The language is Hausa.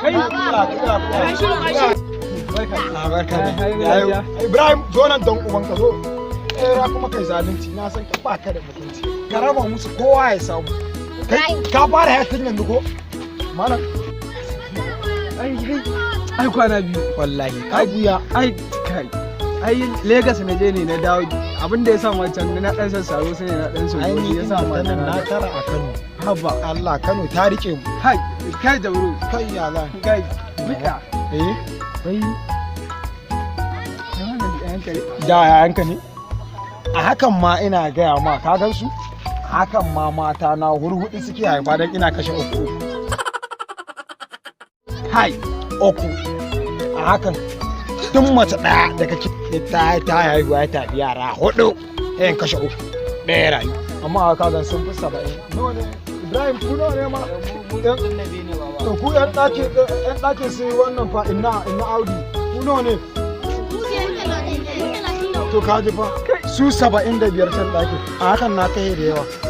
Kai. Barka ne. Ibrahim, zo nan don ubanka, zo. Era kuma kai zalunci, na san ka baka da mutunci. Ka raba musu, kowa ya samu. Kai ka fara yatin yanzu ko? Malam. Ai kai, ai kwana biyu. Wallahi ka buya. Ai kai, ai Lagos na je ne na dawo. Abin da ya sa ma can na dan sassaro sai na dan Ai ni sojoji ya sa ma ina na na tara a Kano. Haba. Allah, Kano ta rike mu. Kai, kai Jauro. Kai, ya za? Kai bika. Eh? Wai kai, wannan ɗayan kare. Da yayanka ne? A hakan ma ina gaya ma, ka gan su? Hakan ma mata na hurhudu suke haifa don ina kashe uku uku. Kai. Uku. A hakan tun mace ɗaya da kake ta haihuwa ya tafi yara hudu, yayin kashe uku, ɗaya rayu. Amma a ka gan sun fi 70. Nawa ne? Ibrahim, ku nawa ne ma? To ku yan ɗakin su wannan fa, inna Audi, ku nawa ne? To ka ji fa, su 75 can ɗakin. A hakan na kai da yawa.